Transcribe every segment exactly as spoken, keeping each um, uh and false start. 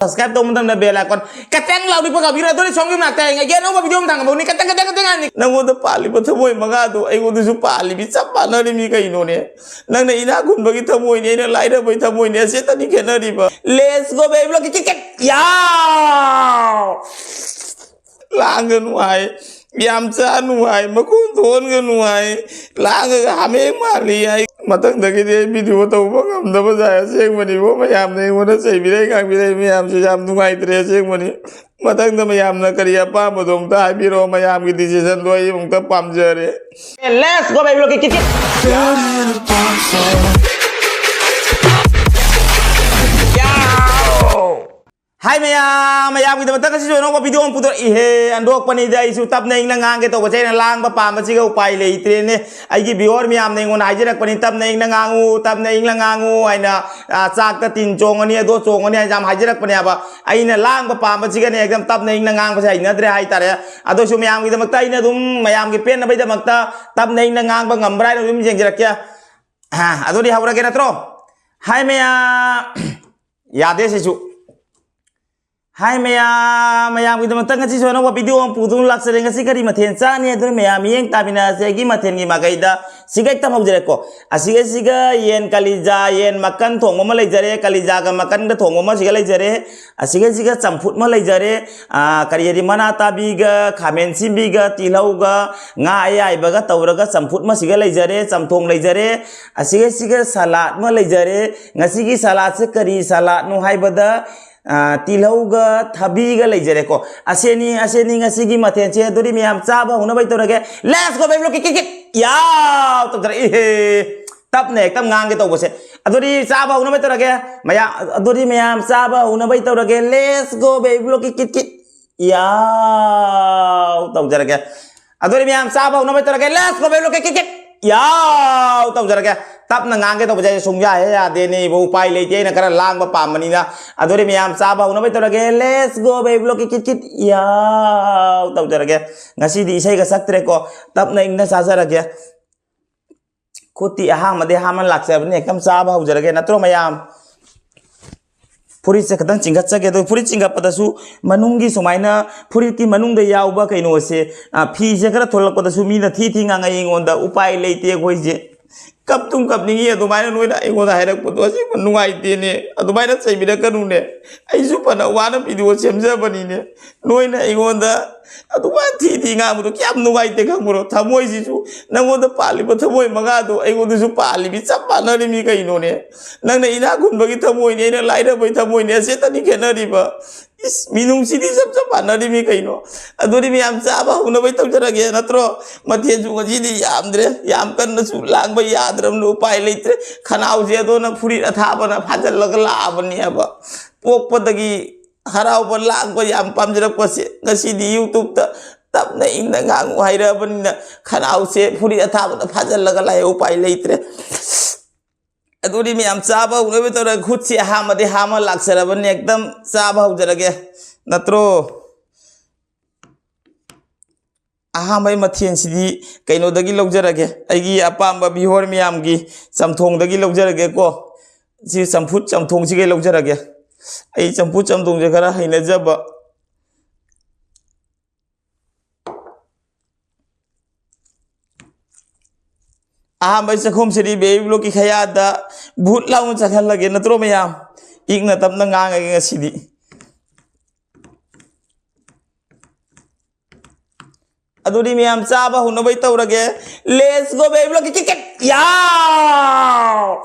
Subscribe ꯇꯧꯕ ꯃꯇꯝꯗ bell icon ꯈꯇꯪ ꯂꯥꯎꯔꯤꯕ ꯀꯥꯕꯤꯔꯣ꯫ ꯑꯗꯨꯗꯤ ꯁꯣꯝꯒꯤ ꯃꯅꯥꯛꯇ ꯍꯌꯦꯡ ꯑꯩꯒꯤ ꯑꯅꯧꯕ video ꯑꯃ ꯊꯥꯡꯒꯠꯂꯛꯀꯅꯤ꯫ ꯈꯇꯪ, ꯈꯇꯪ, ꯈꯇꯪ ꯉꯥꯏꯅꯤ꯫ ꯅꯪꯉꯣꯟꯗ ꯄꯥꯜꯂꯤꯕ ꯊꯃꯣꯏ ꯃꯉꯥꯗꯣ ꯑꯩꯉꯣꯟꯗꯁꯨ ꯄꯥꯜꯂꯤꯕꯤ ꯆꯞ ꯃꯥꯟꯅꯔꯤꯃꯤ ꯀꯩꯅꯣꯅꯦ꯫ ꯅꯪꯅ ꯏꯅꯥꯛ ꯈꯨꯟꯕꯒꯤ ꯊꯃꯣꯏꯅꯤ, ꯑꯩꯅ ꯂꯥꯏꯔꯕꯒꯤ ꯊꯃꯣꯏꯅꯤ꯫ ꯑꯁꯤꯇꯅꯤ ꯈꯦꯠꯅꯔꯤꯕ꯫ Let's go, baby, ꯂꯣꯛꯀꯤ ꯀꯤꯠ ꯀꯤꯠ꯫ ꯌꯥꯎ! ꯂꯥꯡꯒꯅꯨ ꯍꯥꯏ, ꯌꯥꯝ ꯆꯥꯅꯨ ꯍꯥꯏ, ꯃꯈꯣꯟ ꯊꯣꯛꯍꯟꯒꯅꯨ ꯍꯥꯏ, ꯂꯥꯡꯉꯒ ꯍꯥꯃꯦꯡ ꯃꯥꯜꯂꯤ ꯍꯥꯏ꯫ ꯃꯊꯪꯗꯒꯤꯗꯤ ꯑꯩ video ꯇꯧꯕ ꯉꯝꯗꯕ ꯁꯥꯏ꯫ ꯑꯁꯦꯡꯕꯅꯤꯕꯣ, ꯃꯌꯥꯝꯅ ꯑꯩꯉꯣꯟꯗ ꯆꯩꯕꯤꯔꯛꯏ, ꯉꯥꯡꯕꯤꯔꯛꯏ ꯃꯌꯥꯝꯁꯦ ꯌꯥꯝ ꯅꯨꯡꯉꯥꯏꯇ꯭ꯔꯦ ꯑꯁꯦꯡꯕꯅꯤ꯫ ꯃꯊꯪꯗ ꯃꯌꯥꯝꯅ ꯀꯔꯤ ꯑꯄꯥꯝꯕꯗꯣ ꯑꯝꯇ ꯍꯥꯏꯕꯤꯔꯛꯑꯣ, ꯃꯌꯥꯝꯒꯤ decision ꯗꯣ ꯑꯩ ꯑꯃꯨꯛꯇ ꯄꯥꯝꯖꯔꯦ꯫ Let's go, baby, ꯂꯣꯛꯀꯤ ꯀꯤꯠ ꯀꯤꯠ꯫ ꯌꯥꯎ! ꯍꯥꯏ ꯃꯌꯥꯝ, ꯃꯌꯥꯝꯒꯤꯗꯃꯛꯇ ꯉꯁꯤꯁꯨ ꯑꯅꯧꯕ video ꯑꯃ ꯄꯨꯊꯣꯔꯛꯏꯍꯦ꯫ ꯍꯟꯗꯣꯛꯄꯅꯤꯗ ꯑꯩꯁꯨ ꯇꯞꯅ ꯏꯪꯅ ꯉꯥꯡꯒꯦ ꯇꯧꯕꯁꯦ ꯑꯩꯅ ꯂꯥꯡꯕ ꯄꯥꯝꯕꯁꯤꯒ ꯎꯄꯥꯏ ꯂꯩꯇ꯭ꯔꯦꯅꯦ꯫ ꯑꯩꯒꯤ viewer ꯃꯌꯥꯝꯅ ꯑꯩꯉꯣꯟꯗ ꯍꯥꯏꯖꯔꯛꯄꯅꯤ, "ꯇꯞꯅ ꯏꯪꯅ ꯉꯥꯡꯉꯨ, ꯇꯞꯅ ꯏꯪꯅ ꯉꯥꯡꯉꯨ" ꯍꯥꯏꯅ, ꯑ, "ꯆꯥꯛꯇ ꯇꯤꯟ ꯆꯣꯡꯉꯅꯤ, ꯑꯗꯣ ꯆꯣꯡꯉꯅꯤ" ꯍꯥꯏꯅ ꯌꯥꯝ ꯍꯥꯏꯖꯔꯛꯄꯅꯦꯕ꯫ ꯑꯩꯅ ꯂꯥꯡꯕ ꯄꯥꯝꯕꯁꯤꯒꯅꯦ ꯑꯦꯛꯗꯝ ꯇꯞꯅ ꯏꯪꯅ ꯉꯥꯡꯕꯁꯦ ꯍꯩꯅꯗ꯭ꯔꯦ ꯍꯥꯏꯇꯥꯔꯦ꯫ ꯑꯗꯨꯁꯨ ꯃꯌꯥꯝꯒꯤꯗꯃꯛꯇ ꯑꯩꯅ ꯑꯗꯨꯝ ꯃꯌꯥꯝꯒꯤ ꯄꯦꯟꯅꯕꯒꯤꯗꯃꯛꯇ ꯇꯞꯅ ꯏꯪꯅ ꯉꯥꯡꯕ ꯉꯝꯕ꯭ꯔꯥ ꯍꯥꯏꯅ ꯑꯗꯨꯝ ꯌꯦꯡꯖꯔꯛꯀꯦ꯫ ꯑ, ꯑꯗꯨꯗꯤ ꯍꯧꯔꯒꯦ ꯅꯠꯇ꯭ꯔꯣ? ꯍꯥꯏ ꯃꯌꯥꯝ, ꯌꯥꯗꯦ ꯁꯤꯁꯨ꯫ ꯍꯥꯏ ꯃꯌꯥꯝ, ꯃꯌꯥꯝꯒꯤꯗꯃꯛꯇ ꯉꯁꯤꯁꯨ ꯑꯅꯧꯕ video ꯑꯃ ꯄꯨꯗꯨꯅ ꯂꯥꯛꯆꯔꯦ꯫ ꯉꯁꯤ ꯀꯔꯤ ꯃꯊꯦꯜ ꯆꯥꯅꯤ? ꯑꯗꯨꯅ ꯃꯌꯥꯝ ꯃꯤꯠꯌꯦꯡ ꯇꯥꯃꯤꯟꯅꯔꯁꯦ꯫ ꯑꯩꯒꯤ ꯃꯊꯦꯜꯒꯤ ꯃꯥꯏꯀꯩꯗ ꯁꯤꯒ ꯍꯦꯛꯇ ꯍꯧꯖꯔꯦꯀꯣ꯫ ꯑꯁꯤꯒ, ꯁꯤꯒ ꯌꯦꯟ ꯀꯂꯤꯖꯥ, ꯌꯦꯟ ꯃꯀꯟ ꯊꯣꯡꯕ ꯑꯃ ꯂꯩꯖꯔꯦ, ꯀꯂꯤꯖꯥꯒ ꯃꯀꯟꯒ ꯊꯣꯡꯕ ꯑꯃ ꯁꯤꯒ ꯂꯩꯖꯔꯦ, ꯑꯁꯤꯒ, ꯁꯤꯒ ꯆꯝꯐꯨꯠ ꯑꯃ ꯂꯩꯖꯔꯦ, ꯑꯥ, ꯀꯔꯤ ꯍꯥꯏꯗꯤ, ꯃꯅꯥ ꯇꯥꯕꯤꯒ, ꯈꯥꯃꯦꯟ ꯁꯤꯟꯕꯤꯒ, ꯇꯤꯜꯍꯧꯒ, ꯉꯥ ꯑꯌꯥꯏꯕꯒ ꯇꯧꯔꯒ ꯆꯝꯐꯨꯠ ꯑꯃ ꯁꯤꯒ ꯂꯩꯖꯔꯦ, ꯆꯝꯊꯣꯡ ꯂꯩꯖꯔꯦ, ꯑꯁꯤꯒ, ꯁꯤꯒ ꯁꯂꯥꯗ ꯑꯃ ꯂꯩꯖꯔꯦ꯫ ꯉꯁꯤꯒꯤ ꯁꯂꯥꯗꯁꯦ ꯀꯔꯤ ꯁꯂꯥꯗꯅꯣ ꯍꯥꯏꯕꯗ, ꯑ, ꯇꯤꯜꯍꯧꯒ ꯊꯕꯤꯒ ꯂꯩꯖꯔꯦꯀꯣ꯫ ꯑꯁꯤꯅꯤ, ꯑꯁꯤꯅꯤ ꯉꯁꯤꯒꯤ ꯃꯊꯦꯜꯁꯦ꯫ ꯑꯗꯨꯗꯤ ꯃꯌꯥꯝ ꯆꯥꯕ ꯍꯧꯅꯕ ꯇꯧꯔꯒꯦ꯫ Let's go, baby, ꯂꯣꯛꯀꯤ ꯀꯤꯠ ꯀꯤꯠ꯫ ꯌꯥꯎ! ꯇꯧꯖꯔꯛꯏꯍꯦ꯫ ꯇꯞꯅ ꯍꯦꯛꯇ ꯉꯥꯡꯒꯦ ꯇꯧꯕꯁꯦ꯫ ꯑꯗꯨꯗꯤ ꯆꯥꯕ ꯍꯧꯅꯕ ꯇꯧꯔꯒꯦ꯫ ꯃꯌꯥꯝ, ꯑꯗꯨꯗꯤ ꯃꯌꯥꯝ ꯆꯥꯕ ꯍꯧꯅꯕ ꯇꯧꯔꯒꯦ꯫ Let's go, baby, ꯂꯣꯛꯀꯤ ꯀꯤꯠ ꯀꯤꯠ꯫ ꯌꯥꯎ! ꯇꯧꯖꯔꯒꯦ꯫ ꯑꯗꯨꯗꯤ ꯃꯌꯥꯝ ꯆꯥꯕ ꯍꯧꯅꯕ ꯇꯧꯔꯒꯦ꯫ Let's go, baby, ꯂꯣꯛꯀꯤ ꯀꯤꯠ ꯀꯤꯠ꯫ ꯌꯥꯎ! ꯇꯧꯖꯔꯒꯦ꯫ ꯇꯞꯅ ꯉꯥꯡꯒꯦ ꯇꯧꯕꯁꯦ ꯁꯨꯡꯌꯥ ꯍꯦꯛ ꯌꯥꯗꯦꯅꯦ ꯏꯕꯣ, ꯎꯄꯥꯏ ꯂꯩꯇꯦ, ꯑꯩꯅ ꯈꯔ ꯂꯥꯡꯕ ꯄꯥꯝꯕꯅꯤꯅ꯫ ꯑꯗꯨꯗꯤ ꯃꯌꯥꯝ ꯆꯥꯕ ꯍꯧꯅꯕ ꯇꯧꯔꯒꯦ꯫ Let's go, baby, ꯂꯣꯛꯀꯤ ꯀꯤꯠ ꯀꯤꯠ꯫ ꯌꯥꯎ! ꯇꯧꯖꯔꯒꯦ꯫ ꯉꯁꯤꯗꯤ ꯏꯁꯩꯒ ꯁꯛꯇ꯭ꯔꯦꯀꯣ, ꯇꯞꯅ ꯏꯪꯅ ꯆꯥꯖꯔꯒꯦ꯫ ꯈꯨꯠꯇꯤ ꯑꯍꯥꯟꯕꯗꯤ ꯍꯥꯝꯃ ꯂꯥꯛꯆꯕꯅꯤ, ꯍꯦꯛꯇ ꯆꯥꯕ ꯍꯧꯖꯔꯒꯦ, ꯅꯠꯇ꯭ꯔꯣ ꯃꯌꯥꯝ? ꯐꯨꯔꯤꯠꯁꯦ ꯈꯤꯇꯪ ꯆꯤꯡꯈꯠꯆꯒꯦ꯫ ꯑꯗꯣ ꯐꯨꯔꯤꯠ ꯆꯤꯡꯈꯠꯄꯗꯁꯨ ꯃꯅꯨꯡꯒꯤ ꯁꯨꯃꯥꯏꯅ ꯐꯨꯔꯤꯠꯀꯤ ꯃꯅꯨꯡꯗ ꯌꯥꯎꯕ ꯀꯩꯅꯣꯁꯦ, ꯑ, ꯐꯤꯁꯦ ꯈꯔ ꯊꯣꯛꯂꯛꯄꯗꯁꯨ ꯃꯤꯅ ꯊꯤ ꯊꯤ ꯉꯥꯡꯉꯛꯏ ꯑꯩꯉꯣꯟꯗ, "ꯎꯄꯥꯏ ꯂꯩꯇꯦ ꯑꯩꯈꯣꯏꯁꯦ, ꯀꯞꯇꯨꯝ ꯀꯞꯅꯤꯡꯉꯤ", ꯑꯗꯨꯃꯥꯏꯅ ꯅꯣꯏꯅ ꯑꯩꯉꯣꯟꯗ ꯍꯥꯏꯔꯛꯄꯗꯣ ꯑꯁꯦꯡꯕ ꯅꯨꯡꯉꯥꯏꯇꯦꯅꯦ꯫ ꯑꯗꯨꯃꯥꯏꯅ ꯆꯩꯕꯤꯔꯛꯀꯅꯨꯅꯦ꯫ ꯑꯩꯁꯨ ꯐꯅ ꯋꯥꯅ ꯚꯤꯗꯤꯑꯣ ꯁꯦꯝꯖꯕꯅꯤꯅꯦ꯫ ꯅꯣꯏꯅ ꯑꯩꯉꯣꯟꯗ ꯑꯗꯨꯃꯥꯏꯅ ꯊꯤ ꯊꯤ ꯉꯥꯡꯕꯗꯣ ꯀꯌꯥꯝ ꯅꯨꯡꯉꯥꯏꯇꯦ ꯈꯪꯕ꯭ꯔꯣ? ꯊꯃꯣꯏꯁꯤꯁꯨ, ꯅꯪꯉꯣꯟꯗ ꯄꯥꯜꯂꯤꯕ ꯊꯃꯣꯏ ꯃꯉꯥꯗꯣ ꯑꯩꯉꯣꯟꯗꯁꯨ ꯄꯥꯜꯂꯤꯕꯤ ꯆꯞ ꯃꯥꯟꯅꯔꯤꯃꯤ ꯀꯩꯅꯣꯅꯦ꯫ ꯅꯪꯅ ꯏꯅꯥꯛ ꯈꯨꯟꯕꯒꯤ ꯊꯃꯣꯏꯅꯦ, ꯑꯩꯅ ꯂꯥꯏꯔꯕꯒꯤ ꯊꯃꯣꯏꯅꯦ꯫ ꯑꯁꯤꯇꯅꯤ ꯈꯦꯠꯅꯔꯤꯕ꯫ ꯏꯁ, ꯃꯤꯅꯨꯡꯁꯤꯗꯤ ꯆꯞ ꯆꯞ ꯃꯥꯟꯅꯔꯤꯃꯤ ꯀꯩꯅꯣ꯫ ꯑꯗꯨꯗꯤ ꯃꯌꯥꯝ ꯆꯥꯕ ꯍꯧꯅꯕꯩ ꯇꯧꯖꯔꯒꯦ ꯅꯠꯇ꯭ꯔꯣ? ꯃꯊꯦꯜꯁꯨ ꯉꯁꯤꯗꯤ ꯌꯥꯝꯗ꯭ꯔꯦ, ꯌꯥꯝ ꯀꯟꯅꯁꯨ ꯂꯥꯡꯕ ꯌꯥꯗ꯭ꯔꯕꯅꯤꯅ ꯎꯄꯥꯏ ꯂꯩꯇ꯭ꯔꯦ꯫ ꯈꯅꯥꯎꯁꯦ ꯑꯗꯣꯅ ꯐꯨꯔꯤꯠ ꯑꯊꯥꯕꯅ ꯐꯥꯖꯤꯜꯂꯒ ꯂꯥꯛꯑꯕꯅꯦꯕ꯫ ꯄꯣꯛꯄꯗꯒꯤ ꯍꯔꯥꯎꯕ ꯂꯥꯡꯕ ꯌꯥꯝ ꯄꯥꯝꯖꯔꯛꯄꯁꯦ ꯉꯁꯤꯗꯤ YouTube-ꯇ ꯇꯞꯅ ꯏꯪꯅ ꯉꯥꯡꯉꯨ ꯍꯥꯏꯔꯛꯑꯕꯅꯤꯅ ꯈꯅꯥꯎꯁꯦ ꯐꯨꯔꯤꯠ ꯑꯊꯥꯕꯅ ꯐꯥꯖꯤꯜꯂꯒ ꯂꯥꯛꯑꯦ, ꯎꯄꯥꯏ ꯂꯩꯇ꯭ꯔꯦ꯫ ꯑꯗꯨꯗꯤ ꯃꯌꯥꯝ ꯆꯥꯕ ꯍꯧꯅꯕ ꯇꯧꯔꯒ ꯈꯨꯠꯁꯤ ꯑꯍꯥꯝꯕꯗꯤ ꯍꯥꯝꯃ ꯂꯥꯛꯆꯔꯕꯅꯤ, ꯑꯦꯛꯗꯝ ꯆꯥꯕ ꯍꯧꯖꯔꯒꯦ ꯅꯠꯇ꯭ꯔꯣ? ꯑꯍꯥꯟꯕꯒꯤ ꯃꯊꯦꯜꯁꯤꯗꯤ ꯀꯩꯅꯣꯗꯒꯤ ꯂꯧꯖꯔꯒꯦ, ꯑꯩꯒꯤ ꯑꯄꯥꯝꯕ viewer ꯃꯌꯥꯝꯒꯤ ꯆꯝꯊꯣꯡꯗꯒꯤ ꯂꯧꯖꯔꯒꯦꯀꯣ꯫ ꯁꯤ ꯆꯝꯐꯨꯠ ꯆꯝꯊꯣꯡꯁꯤꯒꯩ ꯂꯧꯖꯔꯒꯦ꯫ ꯑꯩ ꯆꯝꯐꯨꯠ ꯆꯝꯊꯣꯡꯁꯦ ꯈꯔ ꯍꯩꯅꯖꯕ꯫ ꯑꯍꯥꯟꯕ ꯆꯥꯛꯈꯨꯝꯁꯤꯗꯤ baby vlog-ꯀꯤ ꯈꯌꯥꯗ ꯚꯨꯠ ꯂꯥꯎꯅ ꯆꯪꯍꯜꯂꯒꯦ ꯅꯠꯇ꯭ꯔꯣ ꯃꯌꯥꯝ? ꯏꯪꯅ ꯇꯞꯅ ꯉꯥꯡꯉꯒꯦ ꯉꯁꯤꯗꯤ꯫ ꯑꯗꯨꯗꯤ ꯃꯌꯥꯝ ꯆꯥꯕ ꯍꯧꯅꯕꯩ ꯇꯧꯔꯒꯦ꯫ Let's go, baby vlog-ꯀꯤ ꯀꯤꯛ ꯀꯤꯛ꯫ ꯌꯥꯎ!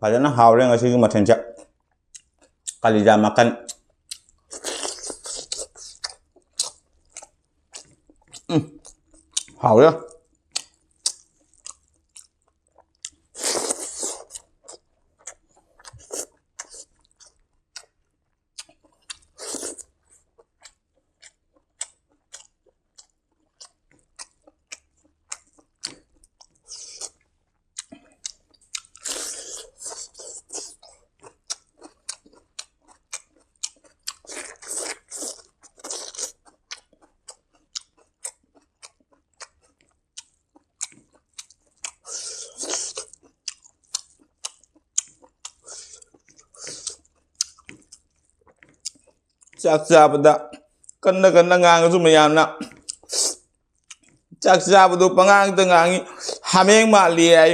ꯐꯖꯅ ꯍꯥꯎꯔꯦ ꯉꯁꯤꯒꯤ ꯃꯊꯦꯜꯁꯦ꯫ ꯀꯂꯤꯖꯥ ꯃꯀꯟ꯫ ꯎꯝ, ꯍꯥꯎꯔꯦ꯫ ꯆꯥꯛ ꯆꯥꯕꯗ ꯀꯟꯅ ꯀꯟꯅ ꯉꯥꯡꯉꯁꯨ ꯃꯌꯥꯝꯅ ꯆꯥꯛ ꯆꯥꯕꯗꯣ ꯄꯉꯥꯡꯗ ꯉꯥꯡꯉꯤ, ꯍꯥꯃꯦꯡ ꯃꯥꯜꯂꯤ ꯍꯥꯏ꯫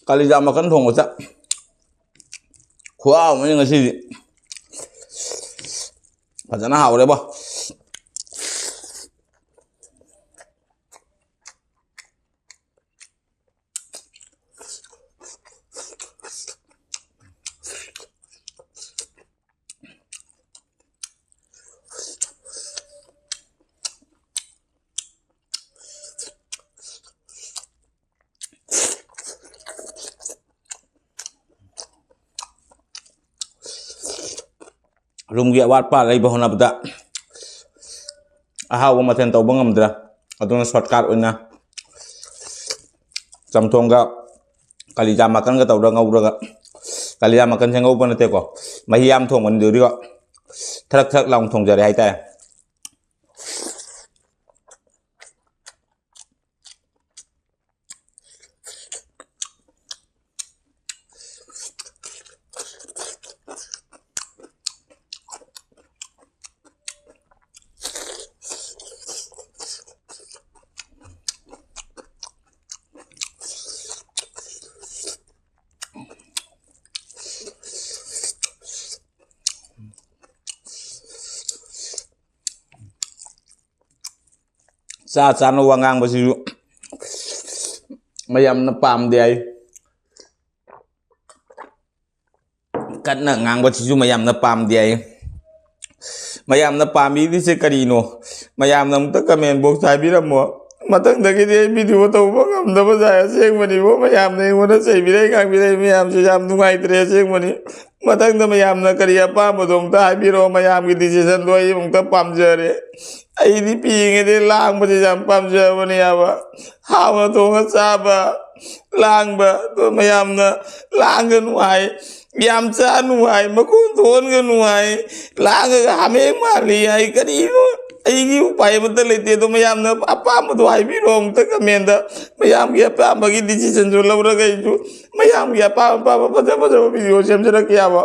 ꯀꯥꯂꯤꯖꯥ ꯃꯀꯟ ꯊꯣꯡꯕ ꯆꯥ-, ꯈꯨꯍꯥꯎ ꯑꯃꯅꯤ ꯉꯁꯤꯗꯤ꯫ ꯐꯖꯅ ꯍꯥꯎꯔꯦꯕꯣ꯫ ꯔꯨꯝꯒꯤ ꯑꯋꯥꯠꯄ ꯂꯩꯕ ꯍꯣꯠꯅꯕꯗ ꯑꯍꯥꯎꯕ ꯃꯊꯦꯜ ꯇꯧꯕ ꯉꯝꯗ꯭ꯔꯦ꯫ ꯑꯗꯨꯅ shortcut ꯑꯣꯏꯅ ꯆꯝꯊꯣꯡꯒ ꯀꯥꯂꯤꯖꯥ ꯃꯀꯟꯒ ꯇꯧꯔꯒ ꯉꯧꯔꯒ, ꯀꯥꯂꯤꯖꯥ ꯃꯀꯟꯁꯦ ꯉꯧꯕ ꯅꯠꯇꯦꯀꯣ, ꯃꯍꯤ ꯌꯥꯝ ꯊꯣꯡꯕꯅꯤ ꯑꯗꯨꯒ ꯊꯔꯛ ꯊꯔꯛ ꯂꯥꯎꯅ ꯊꯣꯡꯖꯔꯦ ꯍꯥꯏꯇꯥꯔꯦ꯫ ꯆꯥ ꯆꯥꯅ ꯋꯥ ꯉꯥꯡꯕꯁꯤꯁꯨ ꯃꯌꯥꯝꯅ ꯄꯥꯝꯗꯦ ꯍꯥꯏ꯫ ꯀꯟꯅ ꯉꯥꯡꯕꯁꯤꯁꯨ ꯃꯌꯥꯝꯅ ꯄꯥꯝꯗꯦ ꯍꯥꯏ꯫ ꯃꯌꯥꯝꯅ ꯄꯥꯝꯕꯤꯔꯤꯁꯦ ꯀꯔꯤꯅꯣ? ꯃꯌꯥꯝꯅ ꯑꯃꯨꯛꯇ comment box ꯇ ꯍꯥꯏꯕꯤꯔꯝꯃꯣ꯫ ꯃꯊꯪꯗꯒꯤꯗꯤ ꯑꯩ video ꯇꯧꯕ ꯉꯝꯗꯕ ꯁꯥꯏ꯫ ꯑꯁꯦꯡꯕꯅꯤꯕꯣ, ꯃꯌꯥꯝꯅ ꯑꯩꯉꯣꯟꯗ ꯆꯩꯕꯤꯔꯛꯏ, ꯉꯥꯡꯕꯤꯔꯛꯏ ꯃꯌꯥꯝꯁꯦ ꯌꯥꯝ ꯅꯨꯡꯉꯥꯏꯇ꯭ꯔꯦ ꯑꯁꯦꯡꯕꯅꯤ꯫ ꯃꯊꯪꯗ ꯃꯌꯥꯝꯅ ꯀꯔꯤ ꯑꯄꯥꯝꯕꯗꯣ ꯑꯝꯇ ꯍꯥꯏꯕꯤꯔꯛꯑꯣ꯫ ꯃꯌꯥꯝꯒꯤ decision ꯗꯣ ꯑꯩ ꯑꯃꯨꯛꯇ ꯄꯥꯝꯖꯔꯦ꯫ ꯑꯩꯗꯤ ꯄꯤꯛꯏꯉꯩꯗꯩ ꯂꯥꯡꯕꯁꯦ ꯌꯥꯝ ꯄꯥꯝꯖꯕꯅꯦ ꯍꯥꯏꯕ꯫ ꯍꯥꯎꯅ ꯊꯣꯡꯉ ꯆꯥꯕ, ꯂꯥꯡꯕ, ꯑꯗꯣ ꯃꯌꯥꯝꯅ ꯂꯥꯡꯒꯅꯨ ꯍꯥꯏ, ꯌꯥꯝ ꯆꯥꯅꯨ ꯍꯥꯏ, ꯃꯈꯣꯟ ꯊꯣꯛꯍꯟꯒꯅꯨ ꯍꯥꯏ, ꯂꯥꯡꯉꯒ ꯍꯥꯃꯦꯡ ꯃꯥꯜꯂꯤ ꯍꯥꯏ꯫ ꯀꯔꯤꯅꯣ? ꯑꯩꯒꯤ ꯎꯄꯥꯏ ꯑꯃꯠꯇ ꯂꯩꯇꯦ꯫ ꯑꯗꯣ ꯃꯌꯥꯝꯅ ꯑꯄꯥꯝꯕꯗꯣ ꯍꯥꯏꯕꯤꯔꯣ ꯑꯃꯨꯛꯇ comment ꯇ꯫ ꯃꯌꯥꯝꯒꯤ ꯑꯄꯥꯝꯕꯒꯤ decision ꯁꯨ ꯂꯧꯔꯒ ꯑꯩꯁꯨ ꯃꯌꯥꯝꯒꯤ ꯑꯄꯥꯝ ꯑꯄꯥꯝꯕ ꯐꯖ ꯐꯖꯕ video ꯁꯦꯝꯖꯔꯛꯀꯦ ꯍꯥꯏꯕ꯫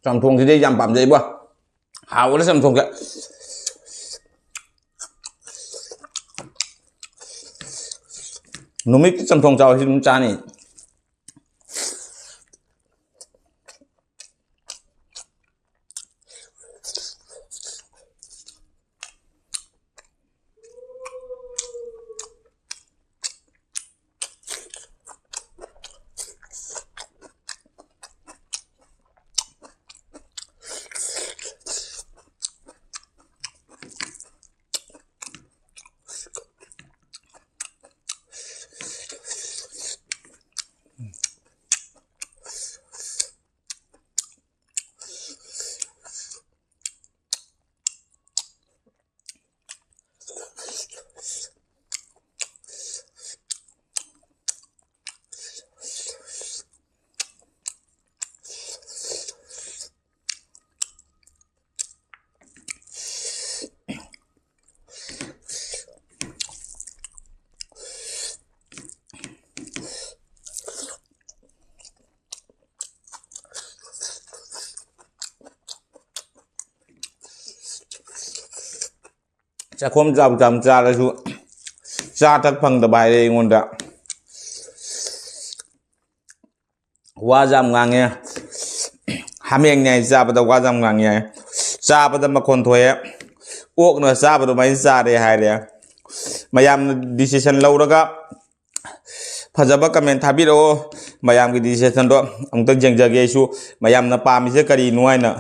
ꯆꯝꯊꯣꯡꯁꯤꯗꯤ ꯑꯩ ꯌꯥꯝ ꯄꯥꯝꯖꯩꯕꯣ꯫ ꯍꯥꯎꯕꯅꯦ ꯆꯝꯊꯣꯡꯁꯦ꯫ ꯅꯨꯃꯤꯠꯀꯤ ꯆꯝꯊꯣꯡ ꯆꯥꯎ ꯁꯤ ꯑꯗꯨꯝ ꯆꯥꯅꯤ꯫ ꯆꯥꯛꯈꯣꯝ ꯆꯥꯎ ꯆꯥꯎꯅ ꯆꯥꯔꯁꯨ ꯆꯥ ꯊꯛ ꯐꯪꯗꯕ ꯍꯥꯏꯔꯦ ꯑꯩꯉꯣꯟꯗ꯫ ꯋꯥꯁꯦ ꯌꯥꯝ ꯉꯥꯡꯉꯦ꯫ ꯍꯥꯃꯦꯡꯅꯦ ꯍꯥꯏ ꯆꯥꯕꯗ ꯋꯥꯁꯦ ꯌꯥꯝ ꯉꯥꯡꯉꯦ ꯍꯥꯏ꯫ ꯆꯥꯕꯗ ꯃꯈꯣꯟ ꯊꯣꯛꯑꯦ꯫ ꯑꯣꯛꯅ ꯆꯥꯕ ꯑꯗꯨꯃꯥꯏꯅ ꯆꯥꯔꯦ ꯍꯥꯏꯔꯦ꯫ ꯃꯌꯥꯝꯅ decision ꯂꯧꯔꯒ ꯐꯖꯕ comment ꯊꯥꯕꯤꯔꯛꯑꯣ꯫ ꯃꯌꯥꯝꯒꯤ decisionꯗꯣ ꯑꯃꯨꯛꯇ ꯌꯦꯡꯖꯒꯦ ꯑꯩꯁꯨ, ꯃꯌꯥꯝꯅ ꯄꯥꯝꯃꯤꯁꯦ ꯀꯔꯤꯅꯣ ꯍꯥꯏꯅ꯫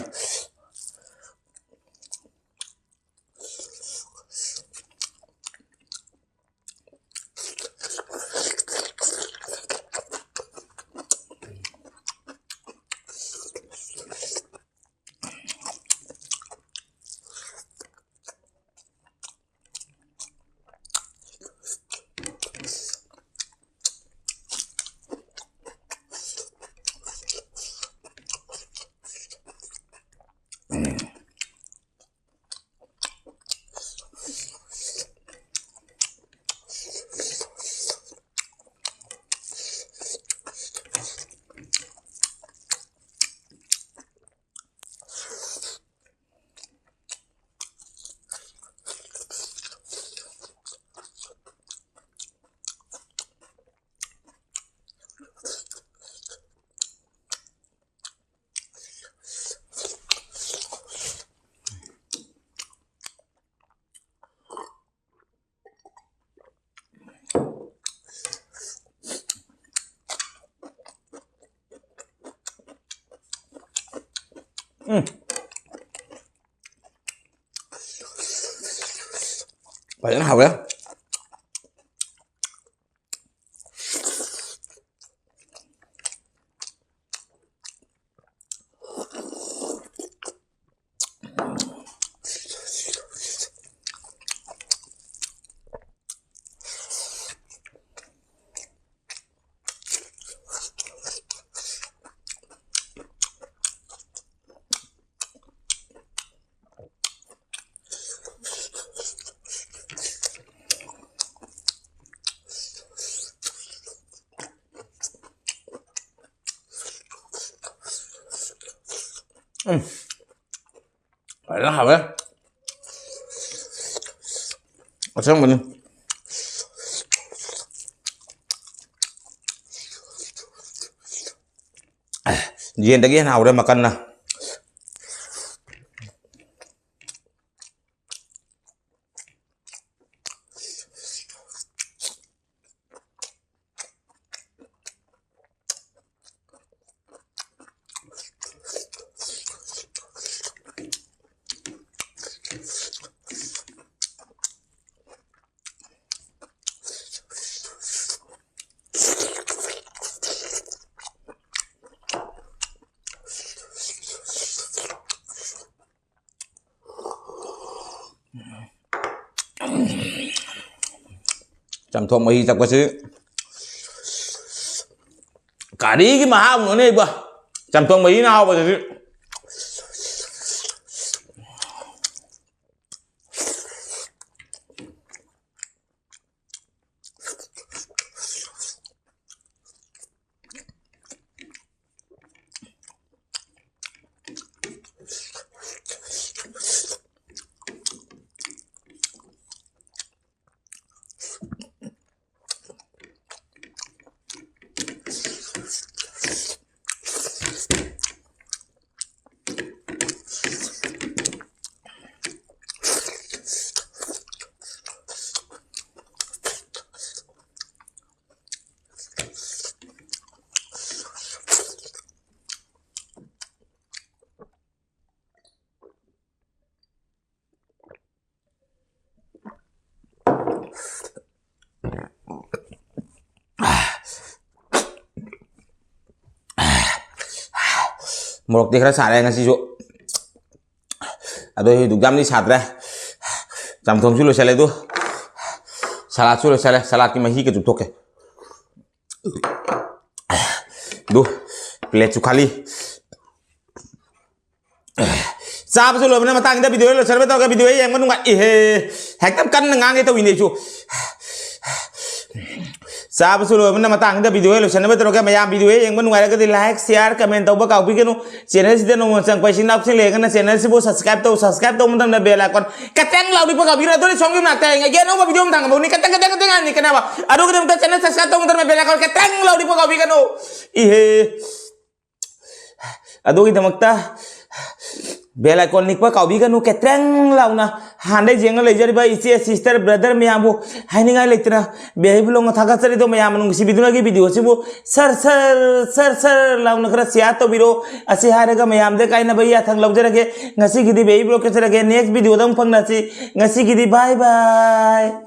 ꯎꯝ꯫ ꯐꯖꯅ ꯍꯥꯎꯋꯦ꯫ ꯎꯝ꯫ ꯐꯖꯅ ꯍꯥꯎꯋꯦ꯫ ꯑꯁꯪꯕꯅꯤ꯫ ꯌꯦꯟꯗꯒꯤ ꯍꯦꯟꯅ ꯍꯥꯎꯔꯦ ꯃꯀꯟꯅ꯫ ꯆꯝꯊꯣꯡ ꯃꯍꯤ ꯊꯛꯄꯁꯤ ꯀꯔꯤꯒꯤ ꯃꯍꯥꯎꯅꯣꯅꯦ ꯏꯕꯣ? ꯆꯝꯊꯣꯡ ꯃꯍꯤꯅ ꯍꯥꯎꯕꯁꯤꯗꯤ꯫ ꯃꯣꯔꯣꯛꯇꯤ ꯈꯔ ꯁꯥꯔꯦ ꯉꯁꯤꯁꯨ, ꯑꯗꯣ ꯍꯧꯖꯤꯛ ꯌꯥꯝꯗꯤ ꯁꯥꯗ꯭ꯔꯦ꯫ ꯆꯝꯊꯣꯡꯁꯨ ꯂꯣꯏꯁꯜꯂꯦ, ꯑꯗꯨ ꯁꯂꯥꯗꯁꯨ ꯂꯣꯏꯁꯜꯂꯦ꯫ ꯁꯂꯥꯗꯀꯤ ꯃꯍꯤꯒ ꯆꯨꯞꯊꯣꯛꯀꯦ꯫ ꯑꯗꯨ ꯄ꯭ꯂꯦꯠꯁꯨ ꯈꯥꯂꯤ꯫ ꯆꯥꯕꯁꯨ ꯂꯣꯏꯕꯅ ꯃꯇꯥꯡꯗ ꯚꯤꯗꯤꯑꯣ ꯂꯣꯏꯁꯤꯟꯕ ꯇꯧꯔꯒ ꯚꯤꯗꯤꯑꯣ ꯌꯦꯡꯕ ꯅꯨꯡꯉꯥꯏ꯫ ꯏꯍꯦ, ꯍꯦꯛꯇ ꯀꯟꯅ ꯉꯥꯡꯒꯦ ꯇꯧꯏꯅꯦ ꯑꯩꯁꯨ꯫ ꯆꯥꯕꯁꯨ ꯂꯣꯏꯕꯅ ꯃꯇꯥꯡꯁꯤꯗ video ꯍꯦꯛ ꯂꯣꯏꯁꯟꯅꯕ ꯇꯧꯔꯒꯦ꯫ ꯃꯌꯥꯝ video ꯍꯦꯛ ꯌꯦꯡꯕ ꯅꯨꯡꯉꯥꯏꯔꯒꯗꯤ like, share, comment ꯇꯧꯕ ꯀꯥꯎꯕꯤꯒꯅꯨ꯫ Channel ꯁꯤꯗ ꯅꯧꯅ ꯆꯪꯉꯛꯄ ꯏꯆꯤꯟ ꯏꯅꯥꯎꯁꯤꯡ ꯂꯩꯔꯒꯅ channel ꯁꯤꯕꯨ subscribe ꯇꯧ, subscribe ꯇꯧꯕ ꯃꯇꯝꯗ bell icon ꯀꯇꯪ ꯂꯥꯎꯔꯤꯕ ꯀꯥꯎꯕꯤꯒꯅꯨ꯫ ꯑꯗꯨꯗꯤ ꯁꯣꯝꯒꯤ ꯃꯅꯥꯛꯇ ꯍꯌꯦꯡ ꯑꯩꯒꯤ ꯑꯅꯧꯕ video ꯑꯃ ꯊꯥꯡꯒꯠꯂꯛꯀꯅꯤ꯫ ꯀꯇꯪ, ꯀꯇꯪ, ꯀꯇꯪ ꯍꯥꯏꯕꯅꯤ ꯀꯅꯥꯕ? ꯑꯗꯨꯒꯤꯗꯃꯛꯇ channel subscribe ꯇꯧꯕ ꯃꯇꯝꯗ bell icon ꯀꯇꯪ ꯂꯥꯎꯔꯤꯕ ꯀꯥꯎꯕꯤꯒꯅꯨ꯫ ꯏꯍꯦ꯫ ꯑꯗꯨꯒꯤꯗꯃꯛꯇ bell icon ꯅꯤꯛꯄ ꯀꯥꯎꯕꯤꯒꯅꯨ꯫ ꯀꯇꯪ ꯂꯥꯎꯅ ꯍꯥꯟꯅꯗꯩ ꯌꯦꯡꯉ ꯂꯩꯖꯔꯤꯕ ꯏꯆꯦ, sister, brother ꯃꯌꯥꯝꯕꯨ ꯍꯥꯏꯅꯤꯡꯉꯥꯏ ꯂꯩꯇꯅ ꯕꯦꯍꯩ ꯕ꯭ꯂꯣꯛꯅ ꯊꯥꯒꯠꯆꯔꯤꯗꯣ ꯃꯌꯥꯝ ꯅꯨꯡꯁꯤꯕꯤꯗꯨꯅꯒꯤ video ꯁꯤꯕꯨ ꯁꯔ ꯁꯔ ꯁꯔ ꯁꯔ ꯂꯥꯎꯅ ꯈꯔ share ꯇꯧꯕꯤꯔꯣ꯫ ꯑꯁꯤ ꯍꯥꯏꯔꯒ ꯃꯌꯥꯝꯗ ꯀꯥꯏꯅꯕ ꯌꯥꯊꯪ ꯂꯧꯖꯔꯒꯦ꯫ ꯉꯁꯤꯒꯤꯗꯤ ꯕꯦꯍꯩ ꯕ꯭ꯂꯣꯛ ꯀꯦꯠꯆꯔꯒꯦ꯫ Next video ꯗ ꯑꯃꯨꯛ ꯐꯪꯅꯁꯤ꯫ ꯉꯁꯤꯒꯤꯗꯤ bye bye꯫